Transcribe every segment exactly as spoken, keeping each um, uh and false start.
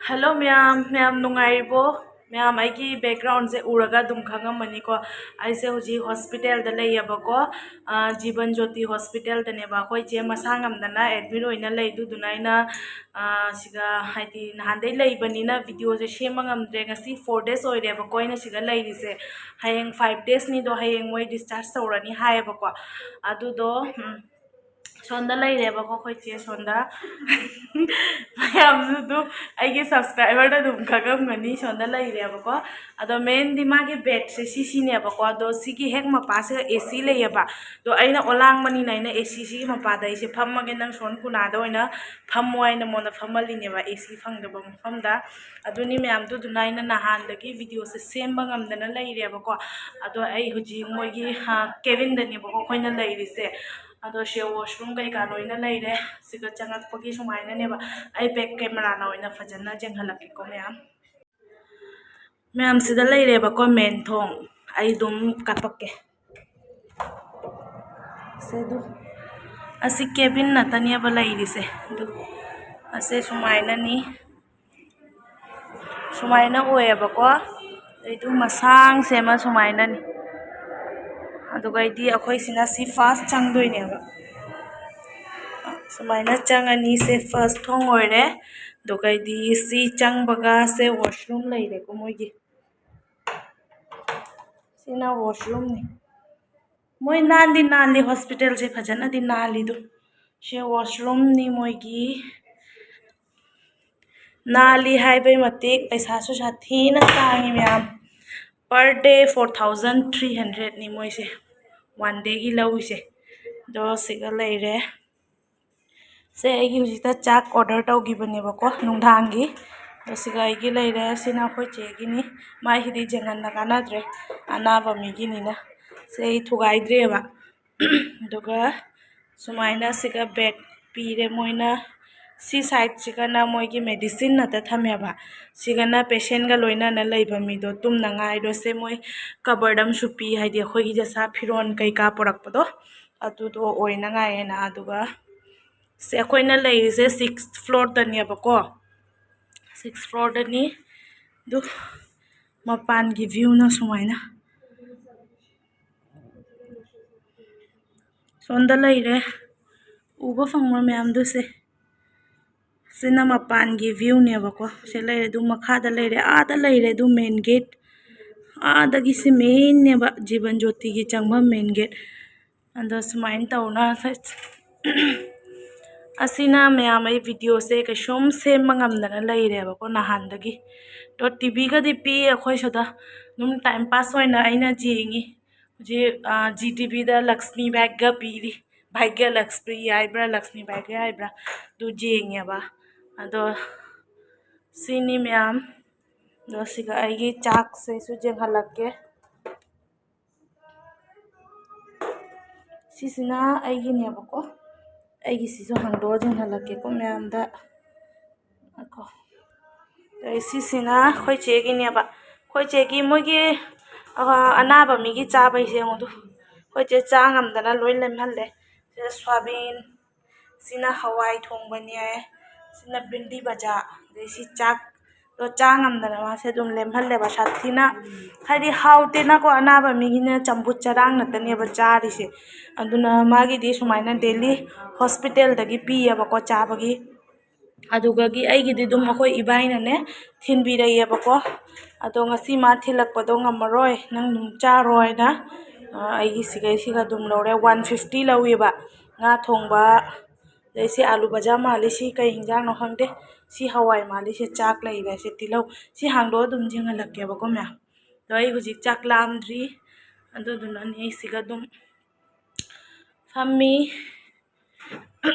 Hello ꯃꯌꯥꯝ, ꯃꯌꯥꯝ ꯅꯨꯡꯉꯥꯏꯔꯤꯕꯣ? ꯃꯌꯥꯝ ꯑꯩꯒꯤ ꯕꯦꯛꯒ꯭ꯔꯥꯎꯟꯁꯦ ꯎꯔꯒ ꯑꯗꯨꯝ ꯈꯪꯉꯝꯃꯅꯤꯀꯣ꯫ ꯑꯩꯁꯦ ꯍꯧꯖꯤꯛ ꯍꯣꯁꯄꯤꯇꯥꯜꯗ ꯂꯩꯌꯦꯕꯀꯣ, ꯑ, ꯖꯤꯕꯟ ꯖꯣꯇꯤ ꯍꯣꯁꯄꯤꯇꯥꯜꯗꯅꯦꯕ꯫ ꯑꯩꯈꯣꯏ ꯏꯆꯦ ꯃꯁꯥ ꯉꯝꯗꯅ ꯑꯦꯗꯃꯤꯠ ꯑꯣꯏꯅ ꯂꯩꯗꯨꯗꯨꯅ ꯑꯩꯅ, ꯑ, ꯁꯤꯗ ꯍꯥꯏꯗꯤ ꯅꯍꯥꯟꯗꯩ ꯂꯩꯕꯅꯤꯅ ꯚꯤꯗꯤꯑꯣꯁꯦ ꯁꯦꯝꯕ ꯉꯝꯗ꯭ꯔꯦ꯫ ꯉꯁꯤ ꯐꯣꯔ ꯗꯦꯖ ꯑꯣꯏꯔꯦꯕꯀꯣ ꯑꯩꯅ ꯁꯤꯗ ꯂꯩꯔꯤꯁꯦ꯫ ꯍꯌꯦꯡ ꯐꯥꯏꯚ ꯗꯦꯖꯅꯤꯗꯣ, ꯍꯌꯦꯡ ꯃꯣꯏ ꯗꯤꯁꯆꯥꯔꯖ ꯇꯧꯔꯅꯤ ꯍꯥꯏꯌꯦꯕꯀꯣ꯫ ꯑꯗꯨꯗꯣ, ꯎꯝ, ꯁꯣꯝꯗ ꯂꯩꯔꯦꯕꯀꯣ ꯑꯩꯈꯣꯏ ꯆꯦ ꯁꯣꯝꯗ꯫ ꯃꯌꯥꯝꯁꯨ ꯑꯗꯨꯝ ꯑꯩꯒꯤ ꯁꯕꯁꯀ꯭ꯔꯥꯏꯕꯔꯗ ꯑꯗꯨꯝ ꯈꯪꯉꯝꯒꯅꯤ, ꯁꯣꯝꯗ ꯂꯩꯔꯦꯕꯀꯣ꯫ ꯑꯗꯣ ꯃꯦꯟꯗꯤ ꯃꯥꯒꯤ ꯕꯦꯗꯁꯦ ꯁꯤꯁꯤꯅꯦꯕꯀꯣ꯫ ꯑꯗꯣ ꯁꯤꯒꯤ ꯍꯦꯛ ꯃꯄꯥꯁꯤꯒ ꯑꯦ ꯁꯤ ꯂꯩꯌꯦꯕ꯫ ꯑꯗꯣ ꯑꯩꯅ ꯑꯣꯂꯥꯡꯕꯅꯤꯅ ꯑꯩꯅ ꯑꯦ ꯁꯤ ꯁꯤꯒꯤ ꯃꯄꯥꯗ ꯑꯩꯁꯦ ꯐꯝꯃꯒꯦ, ꯅꯪ ꯁꯣꯝ ꯀꯨꯅꯥꯗ ꯑꯣꯏꯅ ꯐꯝꯃꯣ ꯍꯥꯏꯅ ꯃꯉꯣꯟꯗ ꯐꯝꯍꯜꯂꯤꯅꯦꯕ, ꯑꯦ ꯁꯤ ꯐꯪꯗꯕ ꯃꯐꯝꯗ꯫ ꯑꯗꯨꯅꯤ ꯃꯌꯥꯝꯗꯨ ꯑꯗꯨꯅ ꯑꯩꯅ ꯅꯍꯥꯟꯗꯒꯤ ꯚꯤꯗꯤꯑꯣꯁꯦ ꯁꯦꯝꯕ ꯉꯝꯗꯅ ꯂꯩꯔꯦꯕꯀꯣ꯫ ꯑꯗꯣ ꯑꯩ ꯍꯧꯖꯤꯛ ꯃꯣꯏꯒꯤ, ꯑ, ꯀꯦꯕꯤꯟꯗꯅꯦꯕꯀꯣ ꯑꯩꯈꯣꯏꯅ ꯂꯩꯔꯤꯁꯦ꯫ ꯑꯗꯣ ꯁꯤ ꯋꯥꯁꯔꯨꯝ ꯀꯩꯀꯥ ꯂꯣꯏꯅ ꯂꯩꯔꯦ꯫ ꯁꯤꯒ ꯆꯪꯉꯛꯄꯒꯤ ꯁꯨꯃꯥꯏꯅꯅꯦꯕ꯫ ꯑꯩ ꯕꯦꯛ ꯀꯦꯃꯦꯔꯥꯅ ꯑꯣꯏꯅ ꯐꯖꯅ ꯌꯦꯡꯍꯜꯂꯛꯀꯦꯀꯣ ꯃꯌꯥꯝ꯫ ꯃꯌꯥꯝ ꯁꯤꯗ ꯂꯩꯔꯦꯕꯀꯣ ꯃꯦꯟ ꯊꯣꯡ꯫ ꯑꯩ ꯑꯗꯨꯝ ꯀꯥꯞꯄꯛꯀꯦ꯫ ꯁꯦ ꯑꯗꯨ꯫ ꯑꯁꯤ ꯀꯦꯕꯤꯟ ꯉꯥꯛꯇꯅꯦꯕ ꯂꯩꯔꯤꯁꯦ꯫ ꯑꯗꯨ ꯑꯁꯦ ꯁꯨꯃꯥꯏꯅꯅꯤ꯫ ꯁꯨꯃꯥꯏꯅ ꯑꯣꯏꯌꯦꯕꯀꯣ꯫ ꯑꯗꯩꯗꯨ ꯃꯁꯥꯡꯁꯦ ꯑꯃ ꯁꯨꯃꯥꯏꯅꯅꯤ꯫ ꯑꯗꯨꯒ ꯑꯩꯗꯤ ꯑꯩꯈꯣꯏꯁꯤꯅ ꯁꯤ ꯐꯥꯔꯁ ꯆꯪꯗꯣꯏꯅꯦꯕ꯫ ꯁꯨꯃꯥꯏꯅ ꯆꯪꯉꯅꯤ꯫ ꯁꯦ ꯐꯥꯔꯁ ꯊꯣꯡ ꯑꯣꯏꯔꯦ꯫ ꯑꯗꯨꯒ ꯑꯩꯗꯤ ꯁꯤ ꯆꯪꯕꯒ ꯁꯦ ꯋꯥꯁꯔꯨꯝ ꯂꯩꯔꯦꯀꯣ ꯃꯣꯏꯒꯤ꯫ ꯁꯤꯅ ꯋꯥꯁꯔꯨꯝꯅꯤ꯫ ꯃꯣꯏ ꯅꯥꯟꯗꯤ ꯅꯥꯜꯂꯤ, ꯍꯣꯁꯄꯤꯇꯥꯜꯁꯦ ꯐꯖꯅꯗꯤ ꯅꯥꯜꯂꯤꯗꯣ꯫ ꯁꯤ ꯋꯥꯁꯔꯨꯝꯅꯤ ꯃꯣꯏꯒꯤ꯫ ꯅꯥꯜꯂꯤ ꯍꯥꯏꯕꯩ ꯃꯇꯤꯛ ꯄꯩꯁꯥꯁꯨ ꯁꯥꯊꯤꯅ ꯇꯥꯡꯉꯤ ꯃꯌꯥꯝ꯫ Per day four thousand three hundredꯅꯤ ꯃꯣꯏꯁꯦ ꯋꯥꯟ ꯗꯦꯒꯤ ꯂꯧꯔꯤꯁꯦ꯫ ꯑꯗꯣ ꯁꯤꯒ ꯂꯩꯔꯦ꯫ ꯁꯦ ꯑꯩꯒꯤ ꯍꯧꯖꯤꯛꯇ ꯆꯥꯛ ꯑꯣꯔꯗꯔ ꯇꯧꯈꯤꯕꯅꯦꯕꯀꯣ ꯅꯨꯡꯗꯥꯡꯒꯤ꯫ ꯑꯗꯣ ꯁꯤꯒ ꯑꯩꯒꯤ ꯂꯩꯔꯦ꯫ ꯁꯤꯅ ꯑꯩꯈꯣꯏ ꯆꯦꯒꯤꯅꯤ꯫ ꯃꯥꯏꯁꯤꯗꯤ ꯌꯦꯡꯍꯟꯅ ꯀꯥꯟꯅꯗ꯭ꯔꯦ, ꯑꯅꯥꯕ ꯃꯤꯒꯤꯅꯤꯅ꯫ ꯁꯦ ꯑꯩ ꯊꯨꯒꯥꯏꯗ꯭ꯔꯦꯕ꯫ ꯑꯗꯨꯒ ꯁꯨꯃꯥꯏꯅ ꯁꯤꯒ ꯕꯦꯒ ꯄꯤꯔꯦ ꯃꯣꯏꯅ꯫ ꯁꯤ ꯁꯥꯏꯠꯁꯤꯒꯅ ꯃꯣꯏꯒꯤ ꯃꯦꯗꯤꯁꯤꯟ ꯉꯥꯛꯇ ꯊꯝꯃꯦꯕ꯫ ꯁꯤꯒꯅ ꯄꯦꯁꯦꯟꯒ ꯂꯣꯏꯅꯅ ꯂꯩꯕ ꯃꯤꯗꯣ ꯇꯨꯝꯅꯉꯥꯏꯗꯣ꯫ ꯁꯦ ꯃꯣꯏ ꯀꯕꯔꯗ ꯑꯃꯁꯨ ꯄꯤ, ꯍꯥꯏꯗꯤ ꯑꯩꯈꯣꯏꯒꯤ ꯖꯁꯥ ꯐꯤꯔꯣꯟ ꯀꯩꯀꯥ ꯄꯨꯔꯛꯄꯗꯣ ꯑꯗꯨꯗꯣ ꯑꯣꯏꯅꯉꯥꯏ ꯍꯥꯏꯅ꯫ ꯑꯗꯨꯒ ꯁꯦ ꯑꯩꯈꯣꯏꯅ ꯂꯩꯔꯤꯁꯦ ꯁꯤꯛꯁ ꯐ꯭ꯂꯣꯔꯗꯅꯦꯕꯀꯣ꯫ ꯁꯤꯛꯁ ꯐ꯭ꯂꯣꯔꯗꯅꯤ꯫ ꯑꯗꯨ ꯃꯄꯥꯟꯒꯤ ꯚ꯭ꯌꯨꯅ ꯁꯨꯃꯥꯏꯅ꯫ ꯁꯣꯝꯗ ꯂꯩꯔꯦ꯫ ꯎꯕ ꯐꯪꯕ ꯃꯌꯥꯝꯗꯨꯁꯦ꯫ ꯁꯤꯅ ꯃꯄꯥꯟꯒꯤ ꯚ꯭ꯌꯨꯅꯦꯕꯀꯣ꯫ ꯁꯤ ꯂꯩꯔꯦ, ꯑꯗꯨ ꯃꯈꯥꯗ ꯂꯩꯔꯦ, ꯑꯥꯗ ꯂꯩꯔꯦ, ꯑꯗꯨ ꯃꯦꯟ ꯒꯦꯠ꯫ ꯑꯥꯗꯒꯤ ꯁꯤ ꯃꯦꯟꯅꯦꯕ, ꯖꯤꯕꯟ ꯖꯣꯇꯤꯒꯤ ꯆꯪꯐꯝ ꯃꯦꯟ ꯒꯦꯠ꯫ ꯑꯗꯣ ꯁꯨꯃꯥꯏꯅ ꯇꯧꯅ ꯑꯁꯤꯅ ꯃꯌꯥꯝ ꯑꯩ ꯚꯤꯗꯤꯑꯣꯁꯦ ꯀꯩꯁꯨꯝ ꯁꯦꯝꯕ ꯉꯝꯗꯅ ꯂꯩꯔꯦꯕꯀꯣ ꯅꯍꯥꯟꯗꯒꯤ꯫ ꯑꯗꯣ ꯇꯤ ꯚꯤꯒꯗꯤ ꯄꯤ ꯑꯩꯈꯣꯏ ꯁꯤꯗ, ꯑꯗꯨꯝ ꯇꯥꯏꯝ ꯄꯥꯁ ꯑꯣꯏꯅ ꯑꯩꯅ ꯌꯦꯡꯉꯤ꯫ ꯍꯧꯖꯤꯛ ꯖꯤ ꯇꯤ ꯚꯤꯗ ꯂꯛꯁꯃꯤ ꯚꯥꯒ꯭ꯌ ꯄꯤꯔꯤ, ꯚꯥꯒ꯭ꯌ ꯂꯛꯁꯃꯤ ꯍꯥꯏꯕ꯭ꯔꯥ, ꯂꯛꯁꯃꯤ ꯚꯥꯒ꯭ꯌ ꯍꯥꯏꯕ꯭ꯔꯥ, ꯑꯗꯨ ꯌꯦꯡꯉꯦꯕ꯫ ꯑꯗꯣ ꯁꯤꯅꯤ ꯃꯌꯥꯝ꯫ ꯑꯗꯣ ꯁꯤꯒ ꯑꯩꯒꯤ ꯆꯥꯛꯁꯤꯁꯨ ꯌꯦꯡꯍꯜꯂꯛꯀꯦ꯫ ꯁꯤꯁꯤꯅ ꯑꯩꯒꯤꯅꯦꯕꯀꯣ꯫ ꯑꯩꯒꯤꯁꯤꯁꯨ ꯍꯥꯡꯗꯣꯛꯑ ꯌꯦꯡꯍꯜꯂꯛꯀꯦꯀꯣ ꯃꯌꯥꯝꯗ꯫ ꯉꯥꯏꯈꯣ꯫ ꯑꯗꯩ ꯁꯤꯁꯤꯅ ꯑꯩꯈꯣꯏ ꯆꯦꯒꯤꯅꯦꯕ꯫ ꯑꯩꯈꯣꯏ ꯆꯦꯒꯤ ꯃꯣꯏꯒꯤ, ꯑ, ꯑꯅꯥꯕ ꯃꯤꯒꯤ ꯆꯥꯕꯩꯁꯦ ꯌꯦꯡꯉꯨ ꯑꯗꯨ꯫ ꯑꯩꯈꯣꯏ ꯆꯦ ꯆꯥ ꯉꯝꯗꯅ ꯂꯣꯏ ꯂꯦꯝꯍꯜꯂꯦ꯫ ꯁꯤꯗ ꯁꯣꯌꯥꯕꯤꯟ, ꯁꯤꯅ ꯍꯋꯥꯏ ꯊꯣꯡꯕꯅꯦ, ꯁꯤꯅ ꯕꯤꯟꯗꯤ ꯕꯖꯥ, ꯑꯗꯩ ꯁꯤ ꯆꯥꯛ ꯑꯗꯣ ꯆꯥ ꯉꯝꯗꯅ ꯃꯥꯁꯦ ꯑꯗꯨꯝ ꯂꯦꯝꯍꯜꯂꯦꯕ ꯁꯥꯊꯤꯅ꯫ ꯍꯥꯏꯗꯤ ꯍꯥꯎꯇꯦꯅꯀꯣ, ꯑꯅꯥꯕ ꯃꯤꯒꯤꯅ ꯆꯝꯐꯨꯠ ꯆꯔꯥꯡ ꯅꯠꯇꯅꯦꯕ ꯆꯥꯔꯤꯁꯦ꯫ ꯑꯗꯨꯅ ꯃꯥꯒꯤꯗꯤ ꯁꯨꯃꯥꯏꯅ ꯗꯦꯂꯤ ꯍꯣꯁꯄꯤꯇꯥꯜꯗꯒꯤ ꯄꯤꯌꯦꯕꯀꯣ ꯆꯥꯕꯒꯤ꯫ ꯑꯗꯨꯒꯒꯤ ꯑꯩꯒꯤꯗꯤ ꯑꯗꯨꯝ ꯑꯩꯈꯣꯏ ꯏꯕꯥꯏꯅꯅꯦ ꯊꯤꯟꯕꯤꯔꯛꯑꯦꯕꯀꯣ꯫ ꯑꯗꯣ ꯉꯁꯤ ꯃꯥ ꯊꯤꯜꯂꯛꯄꯗꯣ ꯉꯝꯃꯔꯣꯏ, ꯅꯪ ꯑꯗꯨꯝ ꯆꯥꯔꯣ ꯍꯥꯏꯅ, ꯑ, ꯑꯩꯒꯤ ꯁꯤꯒꯩꯁꯤꯒ ꯑꯗꯨꯝ ꯂꯧꯔꯦ꯫ ꯋꯥꯟ ꯐꯤꯐꯇꯤ ꯂꯧꯋꯦꯕ ꯉꯥ ꯊꯣꯡꯕ꯫ ꯑꯗꯩ ꯁꯤ ꯑꯥꯂꯨ ꯕꯖꯥ ꯃꯥꯜꯂꯤ, ꯁꯤ ꯀꯩ ꯍꯤꯟꯖꯥꯡꯅꯣ ꯈꯪꯗꯦ꯫ ꯁꯤ ꯍꯋꯥꯏ ꯃꯥꯜꯂꯤ, ꯁꯤ ꯆꯥꯛ ꯂꯩꯔꯦ, ꯁꯤ ꯇꯤꯜꯍꯧ꯫ ꯁꯤ ꯍꯥꯡꯗꯣꯛꯑ ꯑꯗꯨꯝ ꯌꯦꯡꯍꯜꯂꯛꯀꯦꯕꯀꯣ ꯃꯌꯥꯝ꯫ ꯑꯗꯣ ꯑꯩ ꯍꯧꯖꯤꯛ ꯆꯥꯛ ꯂꯥꯝꯗ꯭ꯔꯤ, ꯑꯗꯨꯗꯨꯅꯅꯦ ꯑꯩ ꯁꯤꯒ ꯑꯗꯨꯝ ꯐꯝꯃꯤ꯫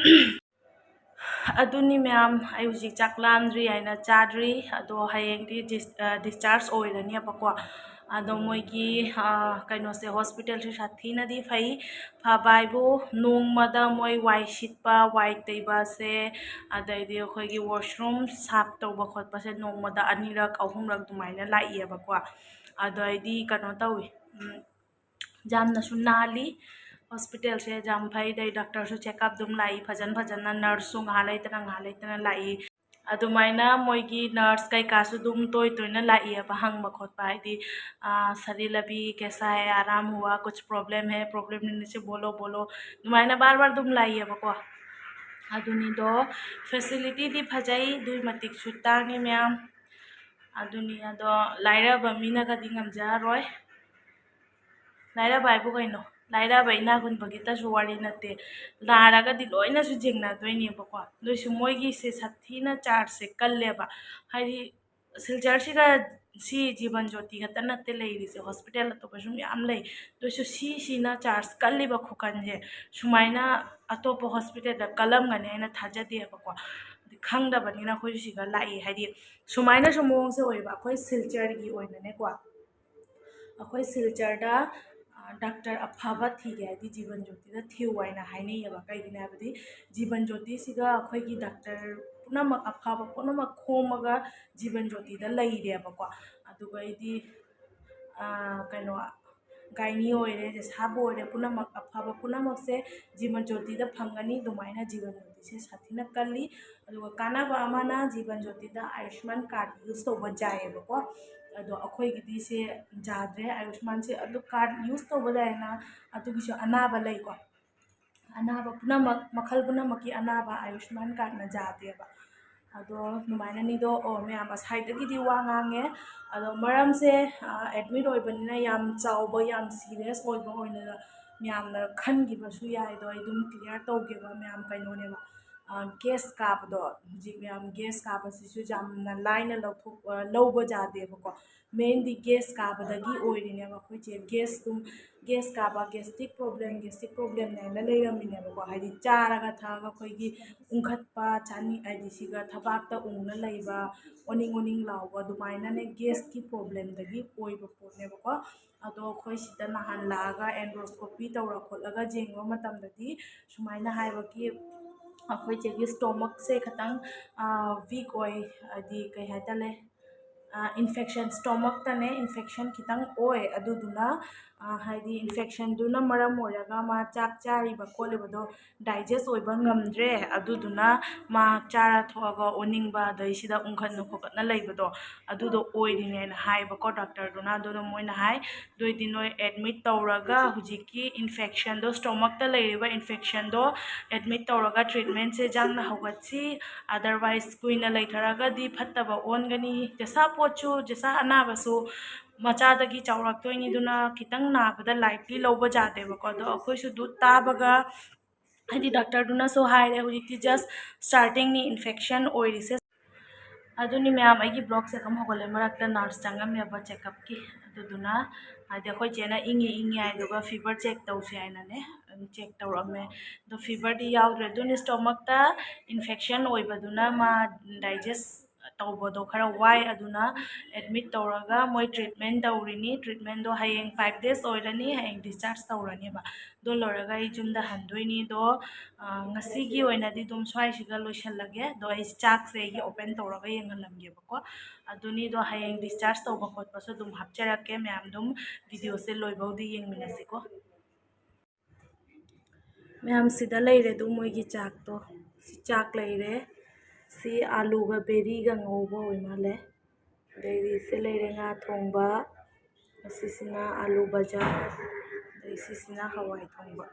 ꯑꯗꯨꯅꯤ ꯃꯌꯥꯝ, ꯑꯩ ꯍꯧꯖꯤꯛ ꯆꯥꯛ ꯂꯥꯝꯗ꯭ꯔꯤ ꯍꯥꯏꯅ ꯆꯥꯗ꯭ꯔꯤ꯫ ꯑꯗꯣ ꯍꯌꯦꯡꯗꯤ ꯗꯤꯁ-, ꯑ, ꯗꯤꯁꯆꯥꯔꯖ ꯑꯣꯏꯔꯅꯦꯕꯀꯣ꯫ ꯑꯗꯣ ꯃꯣꯏꯒꯤ, ꯑ, ꯀꯩꯅꯣꯁꯦ, ꯍꯣꯁꯄꯤꯇꯥꯜꯁꯦ ꯁꯥꯊꯤꯅꯗꯤ ꯐꯩ꯫ ꯐꯕ ꯍꯥꯏꯕꯨ ꯅꯣꯡꯃꯗ ꯃꯣꯏ ꯋꯥꯏ ꯁꯤꯠꯄ, ꯋꯥꯏ ꯇꯩꯕꯁꯦ, ꯑꯗꯩꯗꯤ ꯑꯩꯈꯣꯏꯒꯤ ꯋꯥꯁꯔꯨꯝ ꯁꯥꯞ ꯇꯧꯕ ꯈꯣꯠꯄꯁꯦ ꯅꯣꯡꯃꯗ ꯑꯅꯤꯔꯛ, ꯑꯍꯨꯝꯔꯛ ꯑꯗꯨꯃꯥꯏꯅ ꯂꯥꯛꯏꯑꯕꯀꯣ꯫ ꯑꯗꯣ ꯑꯩꯗꯤ ꯀꯩꯅꯣ ꯇꯧꯏ, ꯎꯝ, ꯌꯥꯝꯅꯁꯨ ꯅꯥꯜꯂꯤ꯫ ꯍꯣꯁꯄꯤꯇꯥꯜꯁꯦ ꯌꯥꯝ ꯐꯩ, ꯑꯗꯩ ꯗꯥꯛꯇꯔꯁꯨ ꯆꯦꯛꯑꯞ ꯑꯗꯨꯝ ꯂꯥꯛꯏ ꯐꯖꯅ ꯐꯖꯅ, ꯅꯔꯁꯁꯨ ꯉꯥꯏꯍꯥꯛ ꯂꯩꯇꯅ ꯉꯥꯏꯍꯥꯛ ꯂꯩꯇꯅ ꯂꯥꯛꯏ꯫ ꯑꯗꯨꯃꯥꯏꯅ ꯃꯣꯏꯒꯤ ꯅꯔꯁ ꯀꯩꯀꯥꯁꯨ ꯑꯗꯨꯝ ꯇꯣꯏ ꯇꯣꯏꯅ ꯂꯥꯛꯏꯑꯕ, ꯍꯪꯕ ꯈꯣꯠꯄ, ꯍꯥꯏꯗꯤ "ꯁꯔꯤꯜ ꯑꯕꯤ ꯀꯦꯁꯥ ꯍꯦ, ꯑꯔꯥꯝ ꯍꯨꯋꯥ, ꯀꯨꯆ ꯄ꯭ꯔꯣꯕ꯭ꯂꯦꯝ ꯍꯦ, ꯄ꯭ꯔꯣꯕ꯭ꯂꯦꯝ ꯅꯤꯁꯦ ꯕꯣꯂꯣ ꯕꯣꯂꯣ", ꯑꯗꯨꯃꯥꯏꯅ ꯕꯥꯔ ꯕꯥꯔ ꯑꯗꯨꯝ ꯂꯥꯛꯏꯑꯕꯀꯣ꯫ ꯑꯗꯨꯅꯤꯗꯣ, ꯐꯦꯁꯤꯂꯤꯇꯤꯗꯤ ꯐꯖꯩ, ꯑꯗꯨꯏ ꯃꯇꯤꯛꯁꯨ ꯇꯥꯡꯉꯤ ꯃꯌꯥꯝ꯫ ꯑꯗꯨꯅꯤ, ꯑꯗꯣ ꯂꯥꯏꯔꯕ ꯃꯤꯅꯒꯗꯤ ꯉꯝꯖꯔꯔꯣꯏ꯫ ꯂꯥꯏꯔꯕ ꯍꯥꯏꯕꯨ ꯀꯩꯅꯣ? ꯂꯥꯏꯔꯕ ꯏꯅꯥꯛ ꯈꯨꯟꯕꯒꯤꯇꯁꯨ ꯋꯥꯔꯤ ꯅꯠꯇꯦ, ꯅꯥꯔꯒꯗꯤ ꯂꯣꯏꯅꯁꯨ ꯌꯦꯡꯅꯗꯣꯏꯅꯦꯕꯀꯣ꯫ ꯑꯗꯨꯏꯁꯨ ꯃꯣꯏꯒꯤꯁꯦ ꯁꯥꯊꯤꯅ ꯆꯥꯔꯖꯁꯦ ꯀꯜꯂꯦꯕ꯫ ꯍꯥꯏꯗꯤ ꯁꯤꯜꯆꯔꯁꯤꯒ ꯁꯤ ꯖꯤꯕꯟ ꯖꯣꯇꯤ ꯈꯛꯇ ꯅꯠꯇꯦ ꯂꯩꯔꯤꯁꯦ, ꯍꯣꯁꯄꯤꯇꯥꯜ ꯑꯇꯣꯞꯄꯁꯨ ꯃꯌꯥꯝ ꯂꯩ꯫ ꯑꯗꯨꯏꯁꯨ ꯁꯤꯁꯤꯅ ꯆꯥꯔꯖ ꯀꯜꯂꯤꯕ ꯈꯨꯀꯟꯁꯦ, ꯁꯨꯃꯥꯏꯅ ꯑꯇꯣꯞꯄ ꯍꯣꯁꯄꯤꯇꯥꯜꯗ ꯀꯜꯂꯝꯒꯅꯤ ꯍꯥꯏꯅ ꯊꯥꯖꯗꯦꯕꯀꯣ꯫ ꯈꯪꯗꯕꯅꯤꯅ ꯑꯩꯈꯣꯏꯁꯨ ꯁꯤꯗ ꯂꯥꯛꯏ꯫ ꯍꯥꯏꯗꯤ ꯁꯨꯃꯥꯏꯅꯁꯨ ꯃꯑꯣꯡꯁꯦ ꯑꯣꯏꯕ, ꯑꯩꯈꯣꯏ ꯁꯤꯜꯆꯔꯒꯤ ꯑꯣꯏꯅꯅꯦꯀꯣ, ꯑꯩꯈꯣꯏ ꯁꯤꯜꯆꯔꯗ, ꯑ, ꯗꯥꯛꯇꯔ ꯑꯐꯕ ꯊꯤꯒꯦ ꯍꯥꯏꯗꯤ ꯖꯤꯕꯟ ꯖꯣꯇꯤꯗ ꯊꯤꯌꯨ ꯍꯥꯏꯅ ꯍꯥꯏꯅꯩꯌꯦꯕ꯫ ꯀꯩꯒꯤꯅꯣ ꯍꯥꯏꯕꯗꯤ ꯖꯤꯕꯟ ꯖꯣꯇꯤꯁꯤꯒ ꯑꯩꯈꯣꯏꯒꯤ ꯗꯥꯛꯇꯔ ꯄꯨꯝꯅꯃꯛ, ꯑꯐꯕ ꯄꯨꯝꯅꯃꯛ ꯈꯣꯝꯃꯒ ꯖꯤꯕꯟ ꯖꯣꯇꯤꯗ ꯂꯩꯔꯦꯕꯀꯣ꯫ ꯑꯗꯨꯒ ꯑꯩꯗꯤ, ꯑ, ꯀꯩꯅꯣ, ꯒꯥꯏꯅꯤ ꯑꯣꯏꯔꯦ, ꯖꯦꯁꯥꯕꯨ ꯑꯣꯏꯔꯦ, ꯄꯨꯝꯅꯃꯛ ꯑꯐꯕ ꯄꯨꯝꯅꯃꯛꯁꯦ ꯖꯤꯕꯟ ꯖꯣꯇꯤꯗ ꯐꯪꯒꯅꯤ꯫ ꯑꯗꯨꯃꯥꯏꯅ ꯖꯤꯕꯟ ꯖꯣꯇꯤꯁꯦ ꯁꯥꯊꯤꯅ ꯀꯜꯂꯤ꯫ ꯑꯗꯨꯒ ꯀꯥꯟꯅꯕ ꯑꯃꯅ ꯖꯤꯕꯟ ꯖꯣꯇꯤꯗ ꯑꯥꯌꯨꯁꯃꯥꯟ ꯀꯥꯔꯗ ꯌꯨꯁ ꯇꯧꯕ ꯌꯥꯏꯌꯦꯕꯀꯣ꯫ ꯑꯗꯣ ꯑꯩꯈꯣꯏꯒꯤꯗꯤ ꯁꯦ ꯌꯥꯗ꯭ꯔꯦ, ꯑꯥꯌꯨꯁꯃꯥꯟꯁꯦ꯫ ꯑꯗꯨ ꯀꯥꯔꯗ ꯌꯨꯁ ꯇꯧꯕ ꯌꯥꯏꯅ ꯑꯗꯨꯒꯤꯁꯨ ꯑꯅꯥꯕ ꯂꯩꯀꯣ꯫ ꯑꯅꯥꯕ ꯄꯨꯝꯅꯃꯛ, ꯃꯈꯜ ꯄꯨꯝꯅꯃꯛꯀꯤ ꯑꯅꯥꯕ ꯑꯥꯌꯨꯁꯃꯥꯟ ꯀꯥꯔꯗꯅ ꯌꯥꯗꯦꯕ꯫ ꯑꯗꯣ ꯑꯗꯨꯃꯥꯏꯅꯅꯤꯗꯣ꯫ ꯑꯣ, ꯃꯌꯥꯝ ꯉꯁꯥꯏꯗꯒꯤꯗꯤ ꯋꯥ ꯉꯥꯡꯉꯦ꯫ ꯑꯗꯣ ꯃꯔꯝꯁꯦ, ꯑ, ꯑꯦꯗꯃꯤꯠ ꯑꯣꯏꯕꯅꯤꯅ ꯌꯥꯝ ꯆꯥꯎꯕ, ꯌꯥꯝ ꯁꯤꯔꯤꯌꯁ ꯑꯣꯏꯕ ꯑꯣꯏꯅ ꯃꯌꯥꯝꯅ ꯈꯟꯈꯤꯕꯁꯨ ꯌꯥꯏ꯫ ꯑꯗꯣ ꯑꯩ ꯑꯗꯨꯝ ꯀ꯭ꯂꯤꯌꯥꯔ ꯇꯧꯒꯦꯕ꯫ ꯃꯌꯥꯝ ꯀꯩꯅꯣꯅꯦꯕ, ꯑ, ꯒꯦꯁ ꯀꯥꯕꯗꯣ, ꯍꯧꯖꯤꯛ ꯃꯌꯥꯝ ꯒꯦꯁ ꯀꯥꯕꯁꯤꯁꯨ ꯌꯥꯝꯅ ꯂꯥꯏꯅ ꯂꯧꯊꯣꯛ-, ꯑ, ꯂꯧꯕ ꯌꯥꯗꯦꯕꯀꯣ꯫ ꯃꯦꯟꯗꯤ ꯒꯦꯁ ꯀꯥꯕꯗꯒꯤ ꯑꯣꯏꯔꯤꯅꯦꯕ꯫ ꯑꯩꯈꯣꯏꯁꯦ ꯒꯦꯁ ꯑꯗꯨꯝ, ꯒꯦꯁ ꯀꯥꯕ, ꯒꯦꯁꯇ꯭ꯔꯤꯛ ꯄ꯭ꯔꯣꯕ꯭ꯂꯦꯝ, ꯒꯦꯁꯇ꯭ꯔꯤꯛ ꯄ꯭ꯔꯣꯕ꯭ꯂꯦꯝꯅꯦꯅ ꯂꯩꯔꯝꯃꯤꯅꯦꯕꯀꯣ꯫ ꯍꯥꯏꯗꯤ ꯆꯥꯔꯒ ꯊꯛꯑꯒ ꯑꯩꯈꯣꯏꯒꯤ ꯎꯪꯈꯠꯄ, ꯆꯥꯅꯤꯡ, ꯍꯥꯏꯗꯤ ꯁꯤꯒ ꯊꯕꯥꯛꯇ ꯎꯪꯅ ꯂꯩꯕ, ꯑꯣꯅꯤꯡ ꯑꯣꯅꯤꯡ ꯂꯥꯎꯕ, ꯑꯗꯨꯃꯥꯏꯅꯅꯦ ꯒꯦꯁꯀꯤ ꯄ꯭ꯔꯣꯕ꯭ꯂꯦꯝꯗꯒꯤ ꯑꯣꯏꯕ ꯄꯣꯠꯅꯦꯕꯀꯣ꯫ ꯑꯗꯣ ꯑꯩꯈꯣꯏ ꯁꯤꯗ ꯅꯍꯥꯟ ꯂꯥꯛꯑꯒ ꯑꯦꯟꯗꯣꯁꯀꯣꯄꯤ ꯇꯧꯔ ꯈꯣꯠꯂꯒ ꯌꯦꯡꯕ ꯃꯇꯝꯗꯗꯤ ꯁꯨꯃꯥꯏꯅ ꯍꯥꯏꯕꯒꯤ, ꯑꯩꯈꯣꯏ ꯆꯦꯒꯤ ꯁ꯭ꯇꯣꯃꯛꯁꯦ ꯈꯤꯇꯪ, ꯑ, ꯋꯤꯛ ꯑꯣꯏ, ꯍꯥꯏꯗꯤ ꯀꯩ ꯍꯥꯏꯇꯥꯔꯦ, ꯑ, ꯏꯟꯐꯦꯛꯁꯟ, ꯁ꯭ꯇꯣꯃꯛꯇꯅꯦ ꯏꯟꯐꯦꯛꯁꯟ ꯈꯤꯇꯪ ꯑꯣꯏ꯫ ꯑꯗꯨꯗꯨꯅ ꯍꯥꯏꯗꯤ ꯏꯟꯐꯦꯛꯁꯟꯗꯨꯅ ꯃꯔꯝ ꯑꯣꯏꯔꯒ ꯃꯥ ꯆꯥꯛ ꯆꯥꯔꯤꯕ ꯈꯣꯠꯂꯤꯕꯗꯣ ꯗꯥꯏꯖꯦꯁ ꯑꯣꯏꯕ ꯉꯝꯗ꯭ꯔꯦ꯫ ꯑꯗꯨꯗꯨꯅ ꯃꯥ ꯆꯥꯔ ꯊꯣꯛꯑꯒ ꯑꯣꯅꯤꯡꯕ, ꯑꯗꯩꯁꯤꯗ ꯎꯪꯈꯠꯅ ꯈꯣꯀꯠꯅ ꯂꯩꯕꯗꯣ, ꯑꯗꯨꯗꯣ ꯑꯣꯏꯔꯤꯅꯦꯅ ꯍꯥꯏꯌꯦꯕꯀꯣ ꯗꯣꯛꯇꯔꯗꯨꯅ꯫ ꯑꯗꯨꯅ ꯃꯣꯏꯅ ꯍꯥꯏ, ꯑꯗꯨ ꯑꯣꯏꯗꯤ ꯅꯣꯏ ꯑꯦꯗꯃꯤꯠ ꯇꯧꯔꯒ ꯍꯧꯖꯤꯛꯀꯤ ꯏꯟꯐꯦꯛꯁꯟꯗꯣ, ꯁ꯭ꯇꯣꯃꯛꯇ ꯂꯩꯔꯤꯕ ꯏꯟꯐꯦꯛꯁꯟꯗꯣ ꯑꯦꯗꯃꯤꯠ ꯇꯧꯔꯒ ꯇ꯭ꯔꯤꯠꯃꯦꯟꯁꯦ ꯌꯥꯡꯅ ꯍꯧꯒꯠꯁꯤ꯫ ꯑꯗꯔꯋꯥꯏꯁ ꯀꯨꯏꯅ ꯂꯩꯊꯔꯒꯗꯤ ꯐꯠꯇꯕ ꯑꯣꯟꯒꯅꯤ꯫ ꯖꯁꯥ ꯄꯣꯠꯁꯨ, ꯖꯁꯥ ꯑꯅꯥꯕꯁꯨ ꯃꯆꯥꯗꯒꯤ ꯆꯥꯎꯔꯛꯇꯣꯏꯅꯤ꯫ ꯑꯗꯨꯅ ꯈꯤꯇꯪ ꯅꯥꯕꯗ ꯂꯥꯏꯠꯂꯤ ꯂꯧꯕ ꯌꯥꯗꯦꯕꯀꯣ꯫ ꯑꯗꯣ ꯑꯩꯈꯣꯏꯁꯨ ꯑꯗꯨ ꯇꯥꯕꯒ, ꯍꯥꯏꯗꯤ ꯗꯥꯛꯇꯔꯗꯨꯅꯁꯨ ꯍꯥꯏꯔꯦ, ꯍꯧꯖꯤꯛꯇꯤ ꯖꯁ ꯁ꯭ꯇꯥꯔꯇꯤꯡꯅꯤ ꯏꯟꯐꯦꯛꯁꯟ ꯑꯣꯏꯔꯤꯁꯦ꯫ ꯑꯗꯨꯅꯤ ꯃꯌꯥꯝ, ꯑꯩꯒꯤ ꯕ꯭ꯂꯣꯛꯁꯦ ꯑꯗꯨꯝ ꯍꯧꯒꯠꯂꯦ꯫ ꯃꯔꯛꯇ ꯅꯔꯁ ꯆꯪꯉꯝꯃꯦꯕ ꯆꯦꯛꯀꯞꯀꯤ꯫ ꯑꯗꯨꯗꯨꯅ ꯍꯥꯏꯗꯤ ꯑꯩꯈꯣꯏ ꯆꯦꯅ ꯏꯪꯉꯤ ꯏꯪꯉꯤ ꯍꯥꯏꯗꯨꯒ ꯐꯤꯚꯔ ꯆꯦꯛ ꯇꯧꯁꯤ ꯍꯥꯏꯅꯅꯦ ꯑꯗꯨꯝ ꯆꯦꯛ ꯇꯧꯔꯛꯑꯝꯃꯦ꯫ ꯑꯗꯣ ꯐꯤꯚꯔꯗꯤ ꯌꯥꯎꯗ꯭ꯔꯦ꯫ ꯑꯗꯨꯅ ꯁ꯭ꯇꯣꯃꯛꯇ ꯏꯟꯐꯦꯛꯁꯟ ꯑꯣꯏꯕꯗꯨꯅ ꯃꯥ ꯗꯥꯏꯖꯦꯁ ꯇꯧꯕꯗꯣ ꯈꯔ ꯋꯥꯏ꯫ ꯑꯗꯨꯅ ꯑꯦꯗꯃꯤꯠ ꯇꯧꯔꯒ ꯃꯣꯏ ꯇ꯭ꯔꯤꯠꯃꯦꯟ ꯇꯧꯔꯤꯅꯤ꯫ ꯇ꯭ꯔꯤꯠꯃꯦꯟꯗꯣ ꯍꯌꯦꯡ ꯐꯥꯏꯚ ꯗꯦꯖ ꯑꯣꯏꯔꯅꯤ, ꯍꯌꯦꯡ ꯗꯤꯁꯆꯥꯔꯖ ꯇꯧꯔꯅꯦꯕ꯫ ꯑꯗꯨ ꯂꯣꯏꯔꯒ ꯑꯩ ꯌꯨꯝꯗ ꯍꯟꯗꯣꯏꯅꯤ꯫ ꯑꯗꯣ ꯑ, ꯉꯁꯤꯒꯤ ꯑꯣꯏꯅꯗꯤ ꯑꯗꯨꯝ ꯁ꯭ꯋꯥꯏꯁꯤꯒ ꯂꯣꯏꯁꯤꯜꯂꯒꯦ꯫ ꯑꯗꯣ ꯑꯩ ꯆꯥꯛꯁꯦ ꯑꯩꯒꯤ ꯑꯣꯄꯟ ꯇꯧꯔꯒ ꯌꯦꯡꯍꯜꯂꯝꯒꯦꯕꯀꯣ꯫ ꯑꯗꯨꯅꯤꯗꯣ ꯍꯌꯦꯡ ꯗꯤꯁꯆꯥꯔꯖ ꯇꯧꯕ ꯈꯣꯠꯄꯁꯨ ꯑꯗꯨꯝ ꯍꯥꯞꯆꯔꯛꯀꯦ꯫ ꯃꯌꯥꯝ ꯑꯗꯨꯝ ꯚꯤꯗꯤꯑꯣꯁꯦ ꯂꯣꯏꯐꯥꯎꯗꯤ ꯌꯦꯡꯃꯤꯟꯅꯁꯤꯀꯣ꯫ ꯃꯌꯥꯝ ꯁꯤꯗ ꯂꯩꯔꯦ ꯑꯗꯨ ꯃꯣꯏꯒꯤ ꯆꯥꯛꯇꯣ꯫ ꯁꯤ ꯆꯥꯛ ꯂꯩꯔꯦ꯫ ꯁꯤ ꯑꯥꯂꯨꯒ ꯕꯦꯔꯤꯒ ꯉꯧꯕ ꯑꯣꯏ ꯃꯥꯜꯂꯦ꯫ ꯑꯗꯩꯗꯤ ꯁꯤ ꯂꯩꯔꯦ ꯉꯥ ꯊꯣꯡꯕ꯫ ꯑꯁꯤꯁꯤꯅ ꯑꯥꯂꯨ ꯕꯖꯥ꯫ ꯑꯗꯩ ꯁꯤꯁꯤꯅ ꯍꯋꯥꯏ ꯊꯣꯡꯕ꯫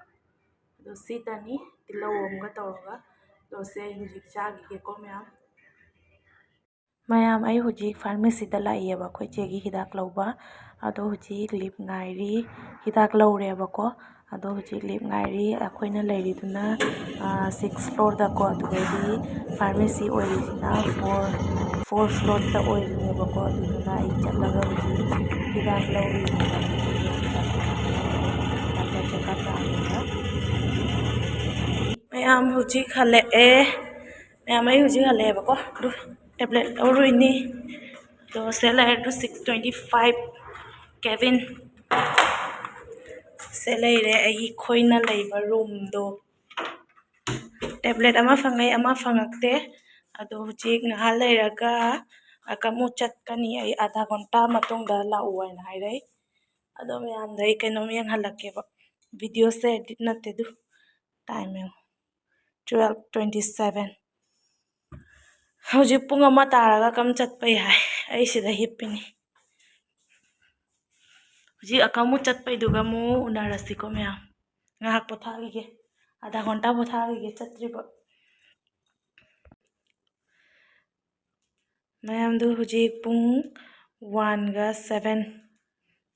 ꯑꯗꯣ ꯁꯤꯇꯅꯤ, ꯇꯤꯜꯍꯧ ꯑꯃꯒ ꯇꯧꯔꯒ꯫ ꯑꯗꯣ ꯁꯦ ꯑꯩ ꯍꯧꯖꯤꯛ ꯆꯥꯈꯤꯒꯦꯀꯣ ꯃꯌꯥꯝ꯫ ꯃꯌꯥꯝ, ꯑꯩ ꯍꯧꯖꯤꯛ ꯐꯥꯔꯃꯥꯁꯤꯗ ꯂꯥꯛꯏꯌꯦꯕ ꯑꯩꯈꯣꯏ ꯆꯦꯒꯤ ꯍꯤꯗꯥꯛ ꯂꯧꯕ꯫ ꯑꯗꯣ ꯍꯧꯖꯤꯛ ꯂꯤꯐ ꯉꯥꯏꯔꯤ꯫ ꯍꯤꯗꯥꯛ ꯂꯧꯔꯦꯕꯀꯣ꯫ ꯑꯗꯣ ꯍꯧꯖꯤꯛ ꯂꯤꯐ ꯉꯥꯏꯔꯤ꯫ ꯑꯩꯈꯣꯏꯅ ꯂꯩꯔꯤꯗꯨꯅ, ꯑ, ꯁꯤꯛꯁ ꯐ꯭ꯂꯣꯔꯗꯀꯣ꯫ ꯑꯗꯨꯗꯩꯗꯤ ꯐꯥꯔꯃꯥꯁꯤ ꯑꯣꯏꯔꯤꯁꯤꯅ ꯐꯣꯔ, ꯐꯣꯔ ꯐ꯭ꯂꯣꯔꯗ ꯑꯣꯏꯔꯤꯅꯦꯕꯀꯣ꯫ ꯑꯗꯨꯗꯨꯅ ꯑꯩ ꯆꯠꯂꯒ ꯍꯧꯖꯤꯛ ꯍꯤꯗꯥꯛ ꯂꯧꯔꯤꯅꯦꯕ꯫ ꯗꯥꯛꯇꯔ ꯆꯦꯛꯀꯞ ꯂꯥꯛꯑꯒ꯫ ꯃꯌꯥꯝ ꯍꯧꯖꯤꯛ ꯍꯜꯂꯛꯑꯦ꯫ ꯃꯌꯥꯝ ꯑꯩ ꯍꯧꯖꯤꯛ ꯍꯜꯂꯛꯑꯦꯕꯀꯣ꯫ ꯑꯗꯨ ꯇꯦꯕ꯭ꯂꯦꯠ ꯂꯧꯔꯨꯏꯅꯤ꯫ ꯑꯗꯣ ꯁꯦ ꯂꯩꯔꯦ, two six twenty five cabin. ꯁꯦ ꯂꯩꯔꯦ ꯑꯩꯈꯣꯏꯅ ꯂꯩꯕ ꯔꯨꯝꯗꯣ꯫ ꯇꯦꯕ꯭ꯂꯦꯠ ꯑꯃ ꯐꯪꯉꯦ, ꯑꯃ ꯐꯪꯉꯛꯇꯦ꯫ ꯑꯗꯣ ꯍꯧꯖꯤꯛ ꯉꯥꯏꯍꯥꯛ ꯂꯩꯔꯒ ꯑꯃꯨꯛ ꯆꯠꯀꯅꯤ꯫ ꯑꯩ ꯑꯥꯙꯥ ꯘꯟꯇꯥ ꯃꯇꯨꯡꯗ ꯂꯥꯛꯎ ꯍꯥꯏꯅ ꯍꯥꯏꯔꯛꯏ꯫ ꯑꯗꯣ ꯃꯌꯥꯝꯗ ꯑꯩ ꯀꯩꯅꯣꯝ ꯌꯦꯡꯍꯜꯂꯛꯀꯦꯕ꯫ ꯚꯤꯗꯤꯑꯣꯁꯦ ꯑꯦꯗꯤꯠ ꯅꯠꯇꯦ ꯑꯗꯨ꯫ ꯇꯥꯏꯝ ꯌꯦꯡꯉꯣ, twelve twenty seven꯫ ꯍꯧꯖꯤꯛ ꯄꯨꯡ ꯑꯃ ꯇꯥꯔꯒ ꯀꯝ ꯆꯠꯄꯩ ꯍꯥꯏ꯫ ꯑꯩ ꯁꯤꯗ ꯍꯤꯞꯄꯤꯅꯤ꯫ ꯍꯧꯖꯤꯛ ꯑꯀꯃꯨꯛ ꯆꯠꯄꯩꯗꯨꯒ ꯑꯃꯨꯛ ꯎꯅꯔꯁꯤꯀꯣ ꯃꯌꯥꯝ꯫ ꯉꯥꯏꯍꯥꯛ ꯄꯣꯊꯥꯈꯤꯒꯦ, ꯑꯙꯥ ꯘꯟꯇꯥ ꯄꯣꯊꯥꯈꯤꯒꯦ ꯆꯠꯇ꯭ꯔꯤꯕ꯫ ꯃꯌꯥꯝꯗꯨ ꯍꯧꯖꯤꯛ ꯄꯨꯡ ꯋꯥꯟꯒ ꯁꯚꯦꯟ,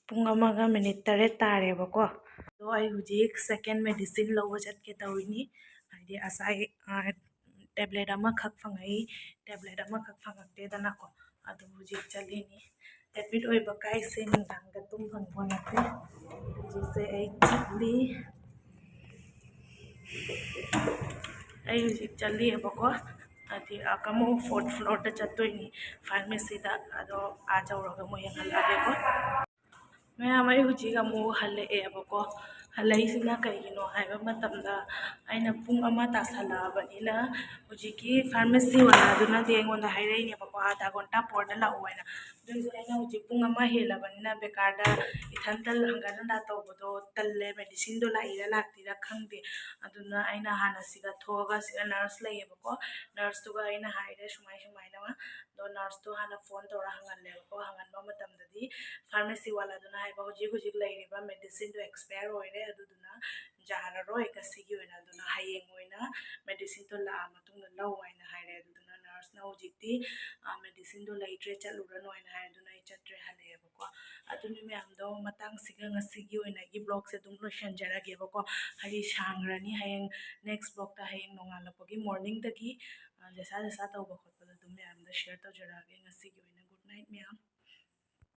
ꯄꯨꯡ ꯑꯃꯒ ꯃꯤꯅꯤꯠ ꯇꯔꯦꯠ ꯇꯥꯔꯦꯕꯀꯣ꯫ ꯑꯗꯣ ꯑꯩ ꯍꯧꯖꯤꯛ ꯁꯦꯀꯦꯟ ꯃꯦꯗꯤꯁꯤꯟ ꯂꯧꯕ ꯆꯠꯀꯦ ꯇꯧꯔꯤꯅꯤ꯫ ꯍꯥꯏꯗꯤ ꯉꯁꯥꯏ, ꯑ, ꯇꯦꯕ꯭ꯂꯦꯠ ꯑꯃꯈꯛ ꯐꯪꯉꯛꯏ, ꯇꯦꯕ꯭ꯂꯦꯠ ꯑꯃꯈꯛ ꯐꯪꯉꯛꯇꯦꯗꯅꯀꯣ꯫ ꯑꯗꯨ ꯍꯧꯖꯤꯛ ꯆꯠꯂꯤꯅꯤ꯫ ꯑꯦꯗꯃꯤꯠ ꯑꯣꯏꯕ ꯀꯥꯏꯁꯦ ꯅꯨꯡꯗꯥꯡꯗ ꯇꯨꯝ ꯐꯪꯕ ꯅꯠꯇꯦ꯫ ꯍꯧꯖꯤꯛꯁꯦ ꯑꯩ ꯆꯠꯂꯤ꯫ ꯑꯩ ꯍꯧꯖꯤꯛ ꯆꯠꯂꯤꯑꯕꯀꯣ꯫ ꯍꯥꯏꯗꯤ, ꯑ, ꯀꯃꯣ ꯐꯣꯔꯠ ꯐ꯭ꯂꯣꯔꯗ ꯆꯠꯇꯣꯏꯅꯤ ꯐꯥꯔꯃꯥꯁꯤꯗ꯫ ꯑꯗꯣ ꯑꯥ ꯌꯧꯔꯒ ꯑꯃꯨꯛ ꯌꯦꯡꯍꯜꯂꯛꯑꯒꯦꯀꯣ꯫ ꯃꯌꯥꯝ, ꯑꯩ ꯍꯧꯖꯤꯛ ꯑꯃꯨꯛ ꯍꯜꯂꯛꯑꯦꯕꯀꯣ꯫ ꯍꯜꯂꯛꯏꯁꯤꯅ ꯀꯩꯒꯤꯅꯣ ꯍꯥꯏꯕ ꯃꯇꯝꯗ, ꯑꯩꯅ ꯄꯨꯡ ꯑꯃ ꯇꯥꯁꯜꯂꯛꯑꯕꯅꯤꯅ ꯍꯧꯖꯤꯛꯀꯤ ꯐꯥꯔꯃꯥꯁꯤ ꯋꯥꯂꯥꯗꯨꯅꯗꯤ ꯑꯩꯉꯣꯟꯗ ꯍꯥꯏꯔꯛꯏꯅꯦꯕꯀꯣ, ꯑꯥꯗ ꯒꯣꯟꯇꯥꯄꯣꯔꯗ ꯂꯥꯛꯑꯣ ꯍꯥꯏꯅ꯫ ꯑꯗꯨꯏꯁꯨ ꯑꯩꯅ ꯍꯧꯖꯤꯛ ꯄꯨꯡ ꯑꯃ ꯍꯦꯜꯂꯕꯅꯤꯅ ꯕꯦꯀꯥꯔꯗ ꯏꯊꯟꯇ ꯍꯪꯒꯠ ꯍꯟꯗꯥ ꯇꯧꯕꯗꯣ ꯇꯜꯂꯦ, ꯃꯦꯗꯤꯁꯤꯟꯗꯣ ꯂꯥꯛꯏꯔꯥ ꯂꯥꯛꯇ꯭ꯔꯤꯔꯥ ꯈꯪꯗꯦ꯫ ꯑꯗꯨꯅ ꯑꯩꯅ ꯍꯥꯟꯅ ꯁꯤꯗ ꯊꯣꯛꯑꯒ, ꯁꯤꯗ ꯅꯔꯁ ꯂꯩꯌꯦꯕꯀꯣ, ꯅꯔꯁꯇꯨꯒ ꯑꯩꯅ ꯍꯥꯏꯔꯦ ꯁꯨꯃꯥꯏ ꯁꯨꯃꯥꯏꯅ꯫ ꯑꯗꯣ ꯅꯔꯁꯇꯣ ꯍꯥꯟꯅ ꯐꯣꯟ ꯇꯧꯔ ꯍꯪꯍꯜꯂꯦꯕꯀꯣ꯫ ꯍꯪꯍꯟꯕ ꯃꯇꯝꯗꯗꯤ ꯐꯥꯔꯃꯥꯁꯤ ꯋꯥꯂꯥꯗꯨꯅ ꯍꯥꯏꯕ, "ꯍꯧꯖꯤꯛ ꯍꯧꯖꯤꯛ ꯂꯩꯔꯤꯕ ꯃꯦꯗꯤꯁꯤꯟꯗꯣ ꯑꯦꯛꯁꯄꯌꯔ ꯑꯣꯏꯔꯦ, ꯑꯗꯨꯗꯨꯅ ꯌꯥꯔꯔꯣꯏ ꯉꯁꯤꯒꯤ ꯑꯣꯏꯅ, ꯑꯗꯨꯅ ꯍꯌꯦꯡ ꯑꯣꯏꯅ ꯃꯦꯗꯤꯁꯤꯟꯗꯣ ꯂꯥꯛꯑ ꯃꯇꯨꯡꯗ ꯂꯧ" ꯍꯥꯏꯅ ꯍꯥꯏꯔꯦ꯫ ꯑꯗꯨꯗꯨꯅ ꯅꯔꯁꯅ ꯍꯧꯖꯤꯛꯇꯤ, ꯑ, "ꯃꯦꯗꯤꯁꯤꯟꯗꯣ ꯂꯩꯇ꯭ꯔꯦ, ꯆꯠꯂꯨꯔꯅꯨ" ꯍꯥꯏꯅ ꯍꯥꯏ꯫ ꯑꯗꯨꯅ ꯑꯩ ꯆꯠꯇ꯭ꯔꯦ, ꯍꯜꯂꯛꯑꯦꯕꯀꯣ꯫ ꯑꯗꯨꯅꯤ ꯃꯌꯥꯝꯗꯣ, ꯃꯇꯥꯡꯁꯤꯒ ꯉꯁꯤꯒꯤ ꯑꯣꯏꯅ ꯑꯩꯒꯤ ꯕ꯭ꯂꯣꯒꯁꯦ ꯑꯗꯨꯝ ꯂꯣꯏꯁꯤꯟꯖꯔꯒꯦꯕꯀꯣ꯫ ꯍꯥꯏꯗꯤ ꯁꯥꯡꯈ꯭ꯔꯅꯤ, ꯍꯌꯦꯡ ꯅꯦꯛꯁ ꯕ꯭ꯂꯣꯒꯇ, ꯍꯌꯦꯡ ꯅꯣꯡꯉꯥꯜꯂꯛꯄꯒꯤ ꯃꯣꯔꯅꯤꯡꯗꯒꯤ, ꯑ, ꯖꯁꯥ ꯖꯁꯥ ꯇꯧꯕ ꯈꯣꯠꯄꯗꯣ ꯑꯗꯨꯝ ꯃꯌꯥꯝꯗ ꯁꯤꯌꯔ ꯇꯧꯖꯔꯛꯑꯒꯦ꯫ ꯉꯁꯤꯒꯤ ꯑꯣꯏꯅ ꯒꯨꯗ ꯅꯥꯏꯠ ꯃꯌꯥꯝ꯫